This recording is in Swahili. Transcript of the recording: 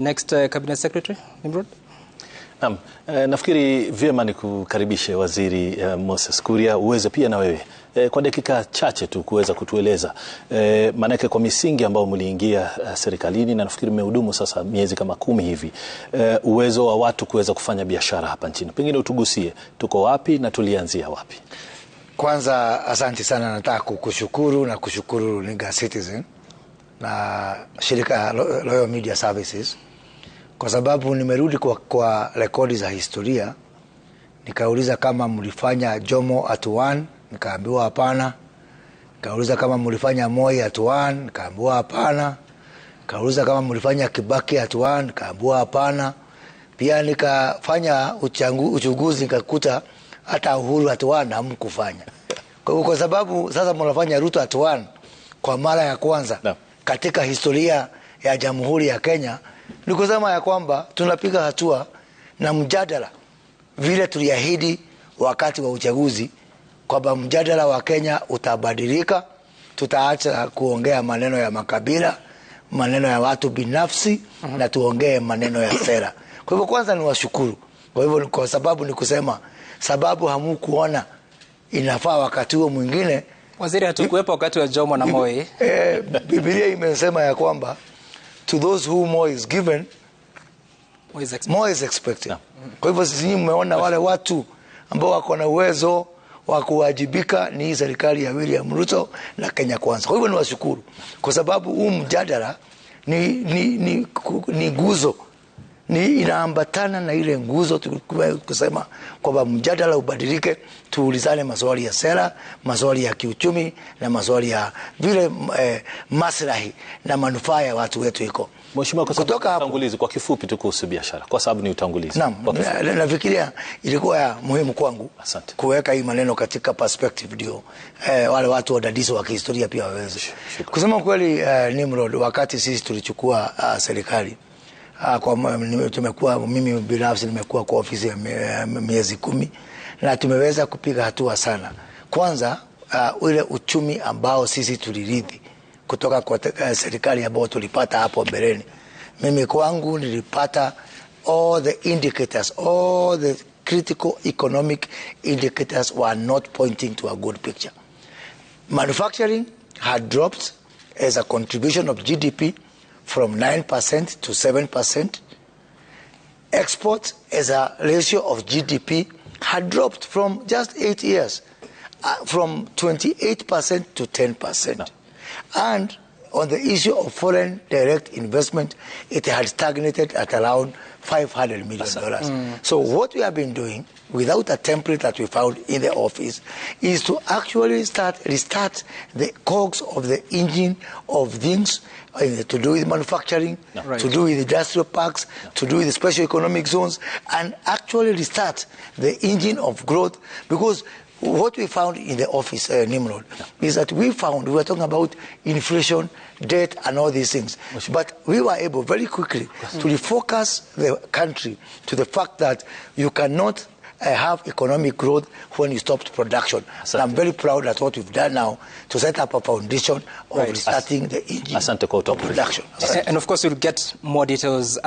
Next, Cabinet Secretary Nimrod. Naam, nafikiri vyema ni kukaribishe Waziri Moses Kuria uweze pia na wewe kwa dakika chache tu kuweza kutueleza, maanake kwa misingi ambayo mliingia serikalini na nafikiri mmehudumu sasa miezi kama 10 hivi, uwezo wa watu kuweza kufanya biashara hapa nchini, pengine utugusie tuko wapi na tulianzia wapi? Kwanza asante sana, nataka kukushukuru na kushukuru Runinga Citizen na shirika Royal Media Services kwa sababu nimerudi kwa rekodi za historia, nikauliza kama mlifanya Jomo at one, nikaambiwa hapana. Nikauliza kama mlifanya Moi at one, nikaambiwa hapana. Nikauliza kama mlifanya Kibaki at one, nikaambiwa hapana. Pia nikafanya uchunguzi nikakuta hata Uhuru at one hamkufanya. Kwa hivyo, kwa sababu sasa mnafanya Ruto at one kwa mara ya kwanza No. katika historia ya Jamhuri ya Kenya, ni kusema ya kwamba tunapiga hatua na mjadala vile tuliahidi wakati wa uchaguzi kwamba mjadala wa Kenya utabadilika, tutaacha kuongea maneno ya makabila, maneno ya watu binafsi na tuongee maneno ya sera. Kwa hivyo kwanza ni washukuru. Kwa hivyo kwa sababu ni kusema sababu hamukuona inafaa wakati huo mwingine. Waziri, hatukuwepo wakati wa Jomo na Moi. Biblia imesema ya kwamba to those who more is given, Moi is expected. more is expected. Kwa hivyo sisi mmeona wale watu ambao wako na uwezo wa kuwajibika ni hii serikali ya William Ruto na Kenya Kwanza. Kwa hivyo niwashukuru kwa sababu huu mjadala ni nguzo, ni inaambatana na ile nguzo tulikuwa kusema kwamba mjadala ubadilike, tuulizane maswali ya sera, maswali ya kiuchumi na maswali ya vile maslahi na manufaa ya watu wetu iko. Mheshimiwa, kwa sababu Kutoka hapo utangulizi, kwa kifupi tu kuhusu biashara, kwa sababu ni utangulizi. Naam, Kwa kifupi. nafikiria ilikuwa ya muhimu kwangu Asante. kuweka hii maneno katika perspective ndio wale watu wadadisi wa kihistoria pia waweze. Shukrani. Kusema kweli, Nimrod, wakati sisi tulichukua serikali, tumekuwa, mimi binafsi nimekuwa kwa ofisi ya miezi 10 na tumeweza kupiga hatua sana. Kwanza ule uchumi ambao sisi tulirithi kutoka kwa serikali ambayo tulipata hapo mbeleni. Mimi kwangu nilipata all the indicators, all the critical economic indicators were not pointing to a good picture. Manufacturing had dropped as a contribution of GDP from 9% to 7%. Export as a ratio of GDP had dropped from just 8 years, from 28% to 10%. No. And on the issue of foreign direct investment, it had stagnated at around $500 million. So what we have been doing, without a template that we found in the office, is to actually restart the cogs of the engine of things to do with manufacturing, to do with industrial parks, to do with special economic zones, and actually restart the engine of growth. Because what we found in the office, Nimrod, is that we found, we were talking about inflation, debt, and all these things. But we were able very quickly to refocus the country to the fact that you cannot have economic growth when you stopped production. And I'm very proud at what we've done now to set up a foundation of restarting the engine Asante kwa of production. And of course, we'll get more details as